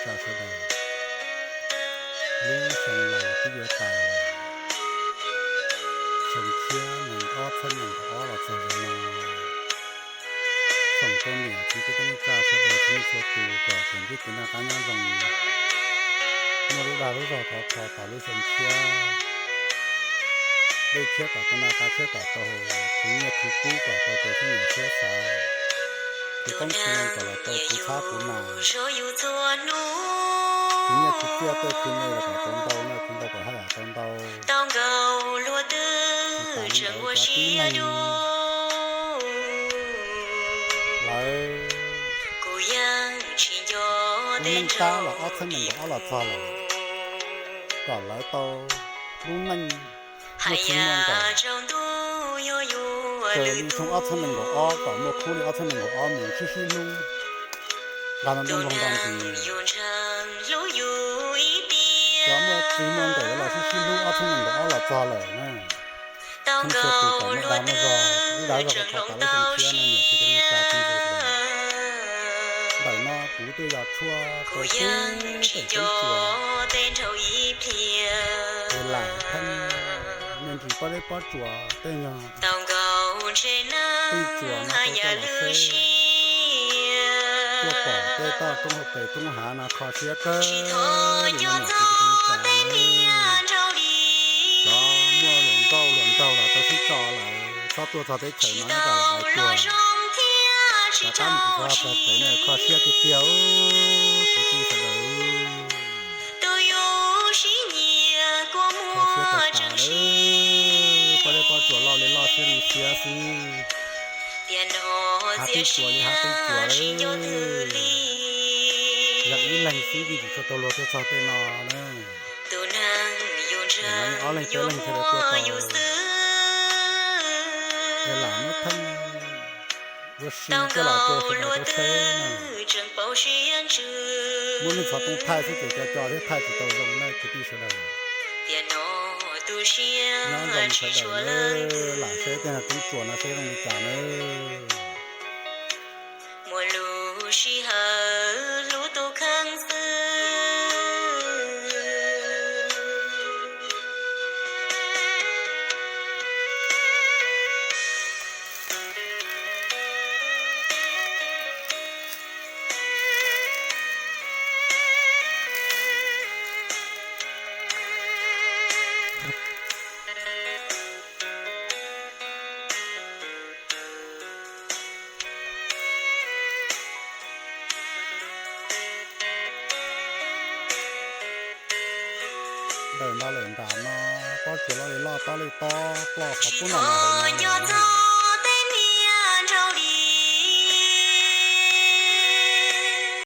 tsa sawv daws, lub xyoo laus twb yuav tas lawm, xyoo tshiab nees ob txhiab nees nkaum ob los txog zaum no, foom rau niam txiv kwv tij neej tsa sawv daws txhua leej txhua tus kom txais ntsib kev noj qab nyob zoo, muaj lub dag lub zog thov kho tom lub xyoo tshiab, dej tshiab kom tau noj, qab tshiab kom tau haus, khwv nyiaj khwv kub kom tau raws siab nyiam siab xav, khwv qoob khwv loo kom los tau puv txhab puv nas, khwv nyiaj khwv txiaj tej khwv me los kom tau ntau, noj khwv ntau kom haj yam tau ntau. Tsis tas li ntawd cov tib neeg lawv neej tab los ob txhiab nees nkaum ob los txog lawm, kom lawv tau lub neej muaj txij muaj nkawm raws li xyoo ob txhiab nees nkaum ob, kom muaj khub li ob txhiab nees nkaum ob mus sib sib hlub, nqa nto ntuj nploog nto ntsis. Cov muaj txij muaj nkawm yuav los sib sib hlub ob txhiab nees nkaum ob los txog lawm na, txhua tus kom muaj dag muaj zog, lub dag zog kom tau tas lub xyoo tshiab no niam txiv kwv tij neej tsa sawv daws. Ntawm no kuv twb yog tshuaj rau tib tug tub tsuas, es lam pheej me ntsis pob zeb pob tsuas tej nyog tub tsuas no tau coj los seb, tuaj pom tej toj roob hauv pes roob hav no kho siab kawg li no niam txiv kwv tij neej tsa na. Cov muaj hluas nkauj hluas nraug los tau sib tso lawm, txhob tuaj txog teb chaws no nyob tom lawv tuag, rov qab mus tsis txog txog tsev ne, kho siab tiag tiag kwv tij sawv daws. Kho siab tag tas lawm, pob zeb pob tsuas loj li loj siab li siab xwb, hav tub tsuas li hav tub tsuas lawm, yog ib leeg xwb yeej tsis tshua tau luag tuaj txog tej no na. Ob leeg peb leeg thiaj li tuaj tau, es lam muab pheej ua si coj los rau sawv daws tau saib na. Muab neeg xov tooj thaij xwb ces co co thiab thaij tsis tau zoo na kwv tij sawv daws. Nyob zoo sawv daws nawb, lam saib tej tub tsuas no saib zoo li cas nawb. Ntawm no lawm nram no, pob tsuas loj li loj tob li tob ploj qhov pub noj no hauv no lawm.